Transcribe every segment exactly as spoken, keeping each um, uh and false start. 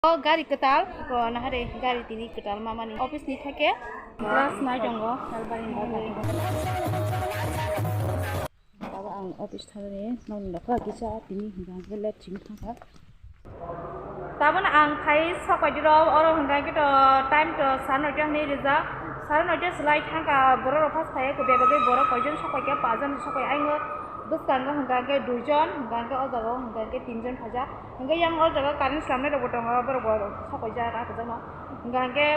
O gari kwtal, ko nahare gari tini kwtal mamani office ni thake. Glass nai tongo, salbari ni bagwi. Baba ang office thangani, nokni nokha kisa tini hwnka hwnkhe late simi thangkha. Tabuk ang khai sok pai diro, oro hwnka hwnkhe to time to sare noita hwnwi rijak. Sare noita se lai thangkha, borok rok phas phaiya, ko bebagwi borok koijon sok paikha, pajon sok pai, ayang bwskango hwnka hwnkhe duijon, hwnka hwnkhe o jaga o hwnka hwnkhe tinjon phaijak. Hwnkhe yang o jaga current slamnai rokbo tongo, borok bo sok paijak, ah, kwchangma. Hwnka hwnkhe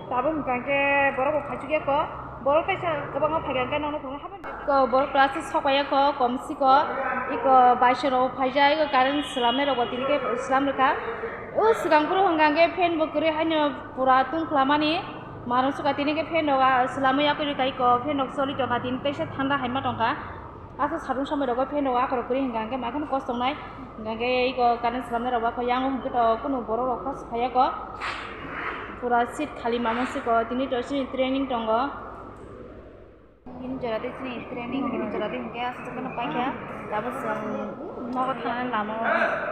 tabuk hwnka hwnkhe borok bo phaichukya ko, borok kaisa kwbangma phaikha hwnkhe nokno thangwi habai. Ko borok class o sok paiya ko, kom si ko, iko baisa rok phaijak, iko current slamnai rokbo tini khe slam rwkha. O swkang phuru hwnka hwnkhe fan bo kwrwi haino pura tungkhlamani, manung swkang tini khe fan rok, ah, slamwi yakwi rwkha, iko fan rok choli tongkha, tini teisa thanda haima tongkha. Aswk satung samui rogo fan rok akorok kwrwi hwnka hwnkhe ma kheno kostongnai. Hwnka hwnkhe iko current slamnai rok ba kho yang hwnkhe to kunu borok rok khas phaiya ko. Pura seat khali mamo siko tini to chini training tongo. Tini jora tei chini training tini jora tei hwnkhe aswk kheno paikha. Tabuk chwng nogo thangnani lama o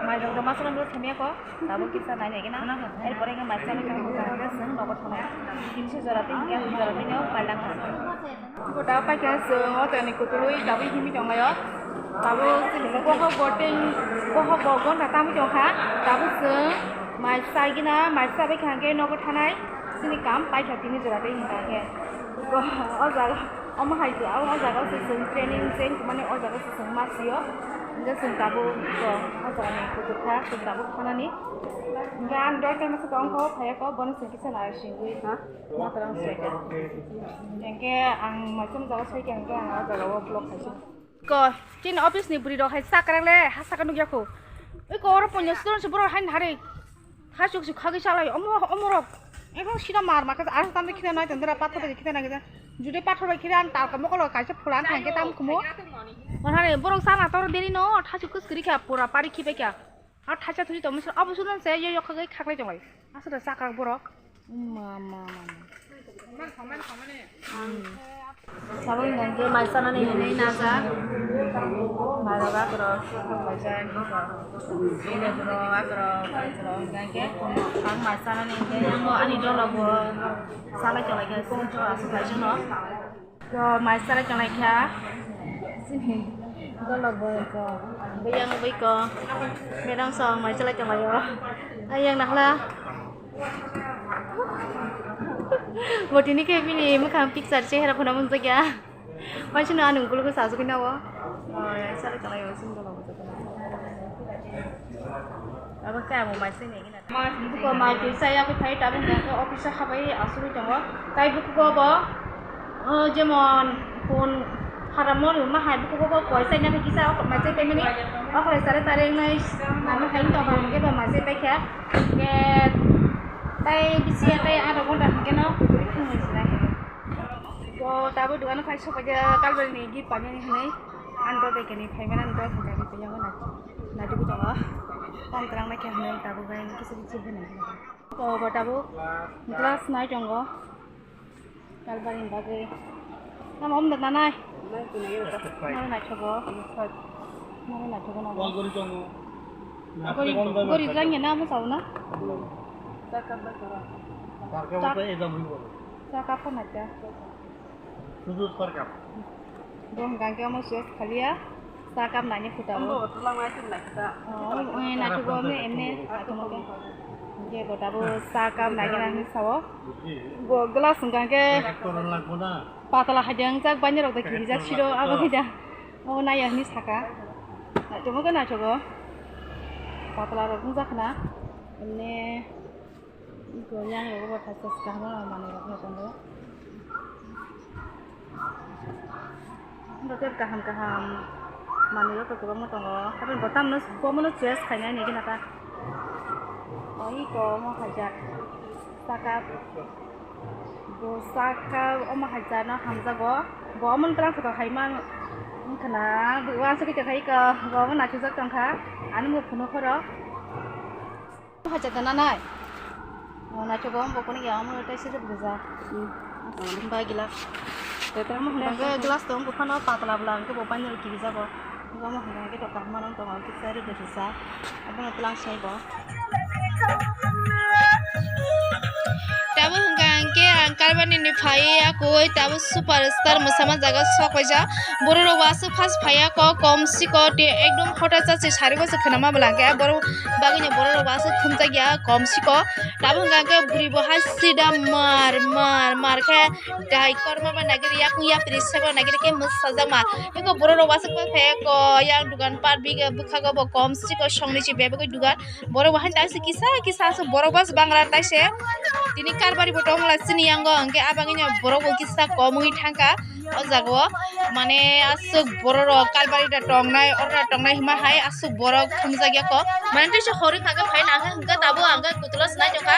mairok rok masa rok thumya ko. Tabuk kisa nai nai gana. Erpore hwnkhe maisa rok hwnkhe chwng nogo thangnai. Tini jora tei hwnkhe jora tei no pailangma. Bo da paikha chwng o tani kwtwrwi tabuk himwi tonglaio. Tabuk chini bohok bo tei bohok bo gonta tamwi tongkha. Tabuk chwng mai chai gina, mai chabai kha hwnkhe nogo thanai. Chini kam paikha tini jora tei hwnkha khe. O jaga omo hai se, o jaga o se chwng training cheng mani o jaga o se chwng ma sio. Hwnkhe chwng tabuk o jaga ni kwtwrkha, chwng tabuk thanani. Hwnkhe ang dol khe masa tongkha o phaiya kho, bono chwng kisa nai singwi. Matarang soi. Hingke ang maicham jaga soi khe hingke ang o jaga o block khaisi. Ko, chini office ni bwrwi rok hai sakra le ha saka nukya kho. Oi ko oro ponyo student se borok hai hari. Ha chuk chuk khagwi salai omo omo rok. Ekdom sida mar ma khe ar tam khina nai tendera pathor bai khina nai. Jude pathor bai khina an tal ka mokol kaisa phulan thangke tam khumo. Onhare borok sana tor deri no tha chuk kus kri kha pura pari khibai kha. Ar thaisa thuri tongmani sir, abo sudan se yo yo khagai khaklai tonglai. Aswk da chakrak borok. Ma, ma, ma, ma. Hmm. Saboni hwnkhe mai chanani hinwi najak. Mairok akorok, kaisa, bile borok akorok, borok hwnkhe ang mai chanani hwnkhe yango ani dolo bo salai tonglaikha, aswk laisano. Ko mai salai tonglai kha. Sini dolok bo ko. Biyang bui ko. Medam song mai salai tonglai o. Ayang nahla. Botini ke bini mukhang picture chehra phano munjak ya. Mai sino anung kuluku sasuk na o. Mai salai tonglai o sini dolok bo. Abo khe amo mai sini. Buko mai twi chaya khe phai tabuk hwnkhe office o habai asugwi tongo. Tai bukugo bo, o, jemon phone haram mori ma hai bukugo bo koi chaina khe kisa o mai chai paimani. O kholai chare chare wngnai nangma hai wng tongkha hwnkhe bo mai chai paikha. Hwnkhe tai bisi ya tai adha ghonta hwnkhe no thwngwi sinai. Bo tabuk dogano phai sokphaikha Kalbari ni gift painani hinwi. Ang dol bai kani phaimani ang dol hwnkha khe yango na. Naitugwi tongo. Tang twlang naikhe hwnwi tabuk bai kisa kisa hwnwi. O bo tabuk glass nai tongo. Kalbari ni bagwi. Tamo omda nanai. Naro naithogo. Naro naithogo na. Gori, gori jangya na mo sao na. Chakap na ta. Sudu sar cup. Bo hwnkha khe omo swipe khaliya, sa cup nani phuta o. Omo bottle ang nai sini nai kha. Oh, eh, naithogo omo emne, naithogo khe. Hwnkhe bo tabuk sa cup nai gana hinwi sao. Bo glass hwnkha khe patala hai de wngjak, bainirok da kirijak siro, abo khe da. Omo naiya hinwi saka. Naithogo khe naithogo. Patala rok wngjak khna. Emne. Iko yang rogo bo thaisa kaham manwi rok no tongo. Ando tei kaham kaham manwi rok kwbangma tongo. Habai bo tamno bomono choice khainai nini nata. O iko omo haijak saka bo saka omo haijak no hamjago. Bo omo twlang kotor hai man wngkhana bo uansugwi tongkha iko bo omo naithokjak tongkha ani bo phunuk phoro. Hacha da nanai. Oh, naithogo, bo kuni ya, omo tai sirip gija. Hmm. Ba glass. Tetra mo hwnba. Hwnba glass tong, buphano patla bwla, hwnkhe bo painirok kirijago. Omo hwnba hwnkhe to kaham mano tong, hwnkhe sirip gija. Abono twlang sai bo. Phai ya koi tabo superstar mwsama jaga sok paijak. Borok rok waswk first phai ya ko kom si ko te ekdom hota cha se sari bo se khwnama bwla khe borok bagwi no borok rok waswk thumjak ya kom si ko. Tabo hwnka khe bwrwi bo hai sida mar mar mar khe dai korma ba nagiri yakung yapri seba nagiri khe mwsajak ma. Eko borok rok waswk phai ya ko yang dugan par bikhe bwkhago bo kom si ko songni se bebagwi dugan. Borok bo haino taise kisa kisa aswk borok bas bangra taise. Tini karbari bo tongla chini yango hwnkhe abangino borok bo kisa kom wngwi thangkha o jaga o. Mane aswk borok rok karbari da tongnai oro da tongnai hima hai aswk borok thumjak ya ko. Mane taise hori kage phaina hwnkhe tabo ang khe kutula se nai tongkha.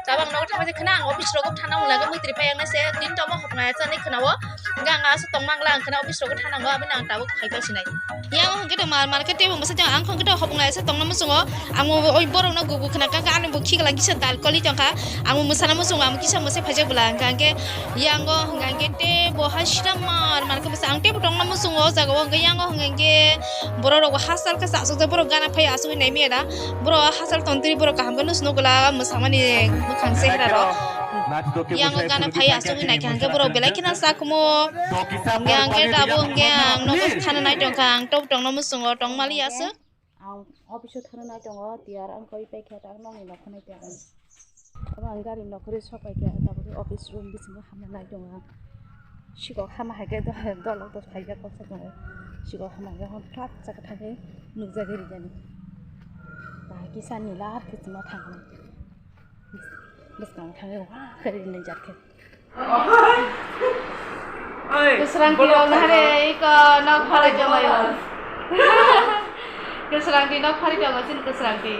Tabo ang nogo thangma se khna ang office rogo thana wngla khe mwitri phai ang nai se tin tomo hoknai achani khna o. Hwnkhe ang aswk tongma wngla ang khna office rogo thana o aboni ang tabuk phai pai sinai. Yang hwnkhe to mar mar khe tebo mwsajak ang hwnkhe to hopong lai se tongna muchungo. Ang bo oi borok no gugu khna kha ani bo khikla kisa dal koli tongkha. Ang bo mwsana muchungo ang kisa mwsai phaijak bwla hwnkha hwnkhe yang o hwnkha hwnkhe tebo hai sida mar mar khe bwsa ang tebo tongna muchungo o jaga o hwnkhe yang o hwnkha hwnkhe borok rok bo hachal khe chasukjak borok gana phai asugwi nai manya da borok hachal tontri borok kaham khe nw swngo bwla mwsamani mwkhang chehra rok. Yang o gana phai asugwi naikha hwnkhe borok belai kheno chakhumo. Hwnkhe ang khe tabuk hwnkhe ang nogo thana nai tongkha, ang tok tongno muchungo tongmali aswk. Ang office o thana nai tongo, tiyar ang koi paikha, ang nokni nokho nai tiyar. Abo ang gari nokho rwi sok paikha, tabuk office room bisingo hamna nai tongo ang. Sikok hama hai khe dol dol phaijak koksa tongo. Sikok hama hai khe hwn thak chakha thangwi nukjagwi rijani. Bahai kisa nila ar khe chwngno thangkha. Bwskang thangwi wah khe rinwi jar khe. Kwsrang twi rok nahare iko nok phalai tonglaio. Kwsrang twi nok phalai tongo chini kwsrang twi.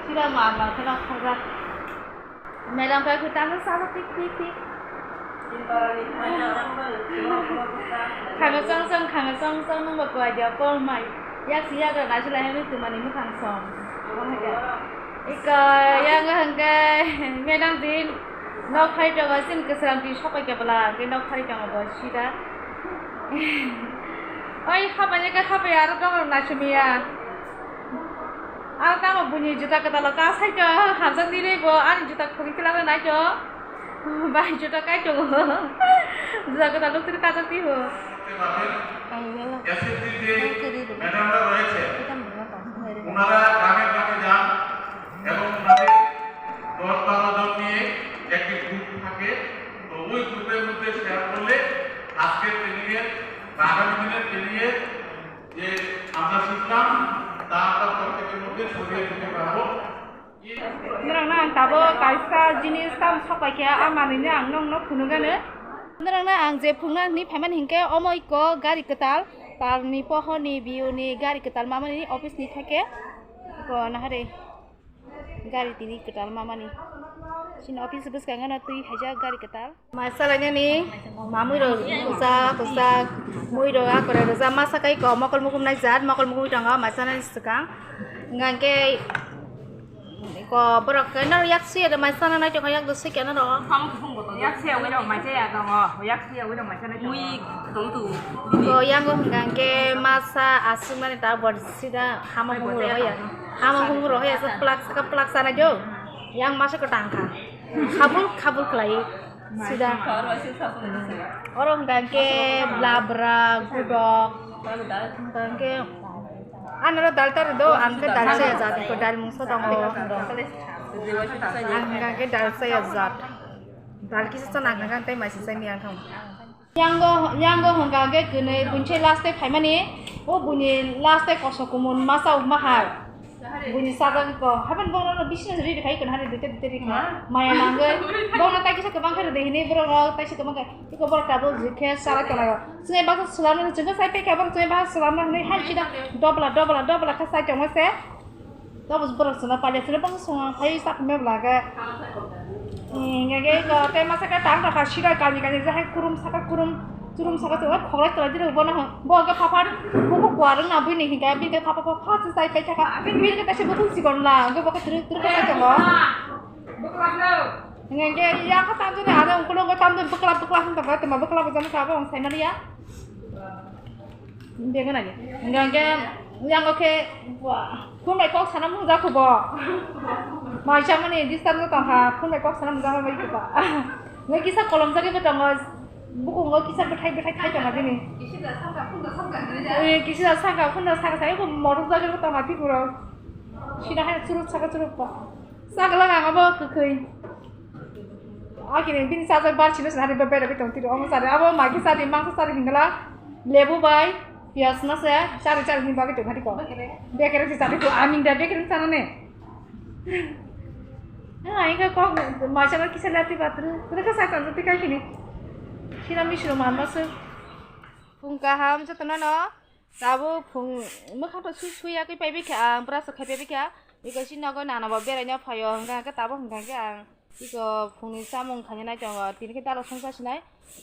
Sida ma ma khe nok phaljak. Madam khe kwtang khe sabo tik tik tik. Khanga chong chong khanga chong chong nungba kwai dia kol mai. Yak si yak rok naisulai hai twmani mukhang song. Ika yang hwnkhe madam din nok phai tongo chini kwsrang twi sok pai khe bwla hwnkhe nok phai tongo bo sida. Oi hapai khe hapai aro dok rok naisumya. Aro tamo buini juta kwtal o kasai to hamjak nini bo ani juta khuri kwlangna nai to. Bai juta kai tongo. Juta kwtal nuk tini kajak twi ho. SSC যে ম্যাডামরা রয়েছে, ওনারা গ্রামে গ্রামে যান এবং ওনাদের দশ বারো জন নিয়ে একটি গ্রুপ থাকে। তো ওই গ্রুপের মধ্যে শেয়ার করলে আজকের ট্রেনিংয়ের বা আগামী দিনের ট্রেনিংয়ের যে আমরা শিখলাম, তা আমরা প্রত্যেকের মধ্যে ছড়িয়ে দিতে পারবো। Norokno ang tabuk kaisa jinis tamo sok pai khe, a manwino ang nokno phunukgano. Norokno ang je phunukna hinwi phaimani hinkhe, omo iko gari kwtal, talni pohorni, biyuni gari kwtal mamani office ni theke. Iko nahare gari tini kwtal mamani. Chini office bwskango no twi haijak gari kwtal. Mai salainani mamui rok rijak, rijak, mui rok akore rijak, masa kai ko mokol mukum nai jat, mokol mukum tongo, mai sanani swkang. Hingke ko borok khe no yak suya de mai sana nai tongkha, yak do sui khe no ro. Yak suya wi rok mai chaya tongo, yak suya wi rok mai sanai tongo. Mui tong tu. Ko yango hingke masa aswk nani ta bor sida hama humu rok ya. Hama humu rok ya, plak saka plak sana jo. Yang masa ko tangkha. Khabul khabul khlai. Sida. Oro hwnkha khe blabra, gudok. Hwnkha khe anoro dal tar do, ang khe dal saya jat, ko dal mungsa tongo. Ang hwnkha khe dal saya jat. Dal kisa chana hwnkha khe tei maising sai miyang thang. Yango, yango hwnkha khe kwnwi buini last day phaimani, o buini last day koso kumun masa ukma hai. Buini sajagwi ko, haban bono no bisina riri khai kana hari dite dite ri khai. Maya nangwi. Bono tai kisa kwbang khe rwdi hini borok no tai kisa kwbang khe. Iko borok tabuk jikhe salai tonglaio. Chwngwi baksa swlamna chwngkhe sai pekha borok chwngwi baksa swlamna hwnwi hai sida dobla dobla dobla khe sai tongma se. Tabuk borok chwngno palia chwngno baksa swngno phai sak me bla khe. Hinge ge iko tei masa khe tang rokha sida kani kani je hai kurum saka kurum. Churum saka se, oi, khoklai kwlai dirok bono hwn. Bo hwnkhe phapha, bukhuk kuar wngna buini hinkhe, bini khe phapha, phapha se chai pai thaka. Bini khe kaisa bukhuk chikon la, hwnkhe bo khe twrwk twrwk khe chai tongo. Hwnkhe ya khe tamjani aro ungkulungo tamjani bwkla bwkla hwn tongo, tongma bwkla bo jani kha, abo ang saimaliya. Bego nani. Hwnkhe yango khe, phone bai kok sana mungjakho bo. Maisa mani disturb no tongkha, phone bai kok sana mungjakha bai khe ba. Nge kisa kolom jagwi bo tongo, bukungo kisa bwthai bwthai khai tongo bini. Kisa da sangka phunda sangka gwnja. Eh, kisa da sangka phunda sangka sai bo morok jagwi bo tongo bikuro. Sida hai churuk saka churuk pa. Sagla ang abo kwkhwi. Akini bini sajak bar sino sina hari bebera bi tong tiro omo sari abo magi sari mangsa sari hingla lebu bai piyas masa sari sari hingba bi tong hari ko. Bekere si sari ko aming da bekere sana ne. Nang aing ka kok maisa no kisa lati batru. Kena ka sai tanjo tikai kini. Sina misro man masu. Phung kaham jotono no. Tabuk phung mwkhang to sui sui yakui paibi kha ang brush khai paibi kha. Iko si nogo nana bo berai no phaio hwnkha hwnkhe tabuk hwnkha hwnkhe ang iko phungni chamung khaina nai tongo tini khe dalo songsa sinai.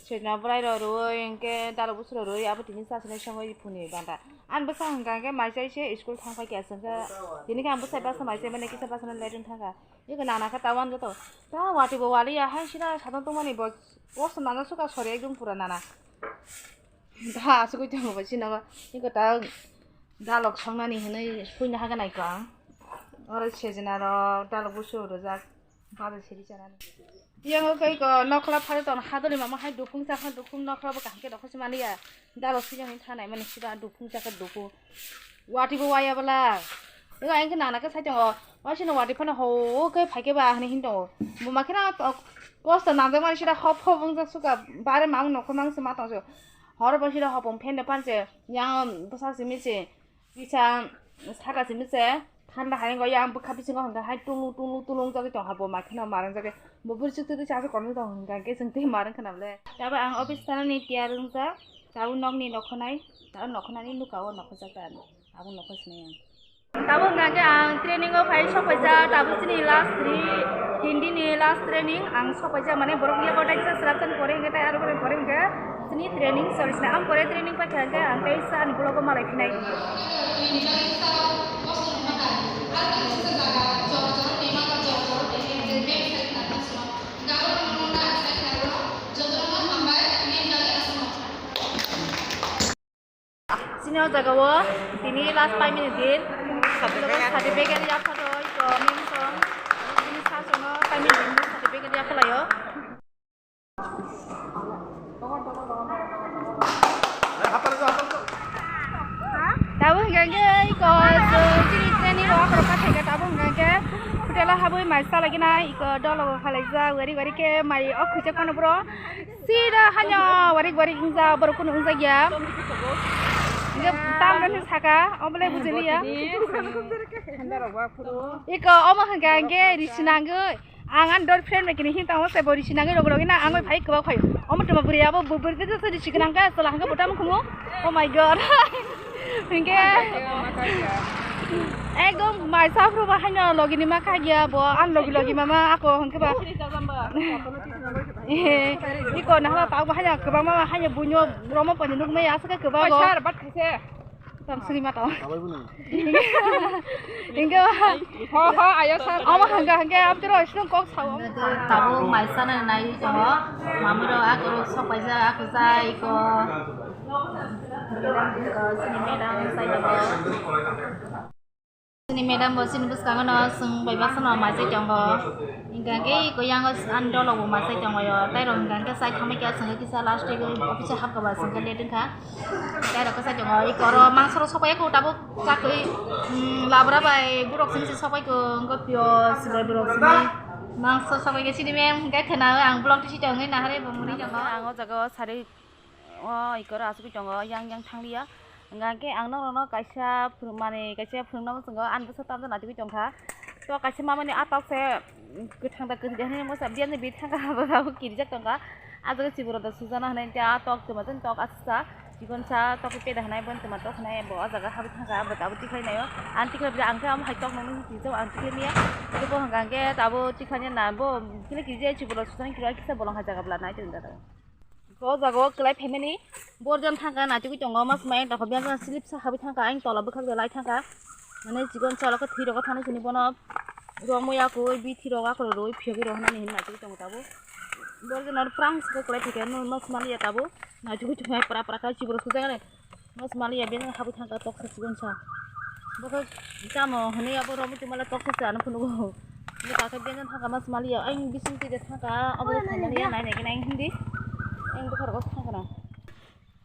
Sejna bwrai rok rwui hwnkhe dalo busu rok rwui abo tini sa sinai songwi phungni banda. Ani bwsa hwnkha hwnkhe maisai se school thang pai kha chwngkhe tini khe ang bwsai basa maisai mani kisa basa no late wng thangkha. Iko nana khe tawan joto ta wati bo waliya hai sina sadon tongmani bo kosto nana suka sori ekdom pura nana. Da asugwi tongo bo sino iko ta dalok songnani hinwi puina hagan ai kang. Oro sejna rok dalok busu rwjak bari siri chanani. Yang iko iko nokla phari ton hadoli mama hai dukung chakha dukung nokla bo kaham khe dokho se maliya. Dalok sini hinwi thanai mani sida dukung chakha dukung. Wati bo waya bwla. Ega engkhe nana khe sai tongo. Waisino wati phano ho khe phai khe ba hinwi hin tongo. Bo ma kheno kosto nangjak mani sida hop hop wngjak suka bare mang nokho mang se ma tong se. Hor bo sida hopong phen de phan se yang bwsa simi se. Kisa saka simi se. Thanda hai go yang bwkha bisingo hwnka hai tulu tulu tulu wngjagwi tong ha bo ma kheno ma rwngjagwi. Bo bwrwi chuk twi twi chasuk kono tong hwnka hwnkhe chwng twi ma rwngkha na bole. Tabo ang office thanani tiyar wngjak. Tabuk nokni nokho nai. Tabuk nokho nani nuka o nokho jak ta. Abo nokho sinai ang. Tabuk hwnkha khe ang training o phai sok paijak, tabuk chini last three, tin din ni last training ang sok paijak, mane borok yago dai kisa swrapjani pore hwnkhe tai aro pore hwnkhe chini training sori sinai. Ang pore training paikha hwnkhe ang teisa ani vlog o malai phinai. Chini o jaga o tini last pai minute din. Certificate ya photo, iko mention. Chini sir sono pai minute din certificate ya photo laio. Tabuk hwnkha khe iko chwng chini training rok akhoro pathai khe tabuk hwnkha khe hotel o habwi mai chalai gina iko dolo bo phalaijak wari wari khe mai o khwichak phano bro. Sida hanya warik warik wngja borok kunu wngjakya. Hingke tamrani saka obole bujiliya. Iko omo hingka hingke risinangoi ang ani dor friend bai kini hinta omo se bo risinangoi rogorogina angoi phai kwbak phai. Omo tuma bwrwi abo bwrwi de se risi gwnangkha chwla hingke bo tamo khumu. Oh my god. Hingke ekdom mai safro ba haino logi ni ma kha ya bo an logi logi mama ako hingke ba. Iko na hala tau ba haino kwbangma haino bunyo romo pani nukmai aswk kwbangma. Tam sri ma tau. Hingke ba. Ho ho ayo sir. Omo hingke hingke am tiro sino kok sao. Tabuk mai sana nai tongo. Mamui rok ako rok sok paijak ako jai iko. Sini madam sai tongo. Sini madam bo sini bwskango no chwng bai baksa no mai sai tongo. Hingka khe iko yango ani dolo bo mai sai tongo yo. Tai rok hingka khe sai thamai khe chwng kisa last week office hapka ba chwng khe late wngkha. Tai rok kisa tongo iko oro mangsa rok sopai ko tabuk chakwi labra bai borok sini se sopai ko wngkha pio sibai borok sini mangsa sopai khe sini mem hingka khwna ang vlog tisi tongwi nahare bo muni tongo. Ang o jaga o sari. O ikoro asugwi tongo yang yang thangliya. Hingka khe ang norokno kaisa phwrwngmani kaisa phwrwngna muchungo ani bwsa tamjani naitugwi tongkha. To kaisa mamani a tok se kwthang da kwthwi da hinwi masa biyang bi thangkha abo abo kirijak tongkha. A jaga chiboro da sujana hinwi tei a tok twma jani tok aswksa chikon sa tok peda hinwi bo twma tok hinwi bo o jaga habwi thangkha abo abo tikhlai naio. Ani tikhlai bwlai ang khe amo hai tok nangni twijao ang tikhlai maya. Tei bo hingka khe abo tikhlai na bo kile kije chiboro sujana kisa bolong hai jaga bwla nai tong da. O jaga o kwlai family borjan thangkha naitugwi tongo mas mai ang tongkha biyang slip sa habwi thangkha ang tola bwkhak da lai thangkha mane chikon sa oro khe thwi rok thani sini bono romwi akoi bithi rok akhoro rwi phiyogwi rw hinani hinwi naitugwi tongo tabuk borjan oro prang se kwlai thangkha mas maliya tabuk naitugwi tongo pra pra khe chiboro sujak nai. Mas maliya bini habwi thangkha toksa chikon sa. Bokhe tamo hinwi abo romwi tongmale toksa se ano phunukgo. Ni kaka biyan thangka mas maliya, ang bising tide thangka, abo thangka maliya, nai nai nai hindi. Ang bukhar ko thangka na.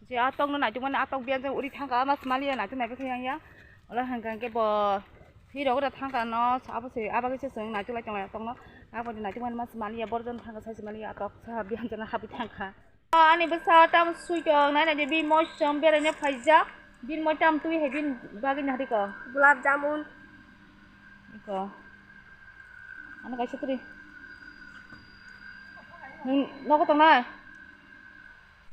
Je atong no nai tumani atong biyan jang uri thangka mas maliya nai tumai bethang ya. Ola hangka ke bo. Hi rogo da thangka no, abo se, abo ke se seng nai tulai tonglai atong no. Abo de nai tumani mas maliya, borjon thangka sai maliya atok sa biyan jana habi thangka. Ani bwsa tam sui tong nai nai de bi mosom beraina phaijak. Bin moi tam twi hai bin bagwi nahri ko. Gulab jamun. Ko. Ano kaisa twi. Nogo tongnai.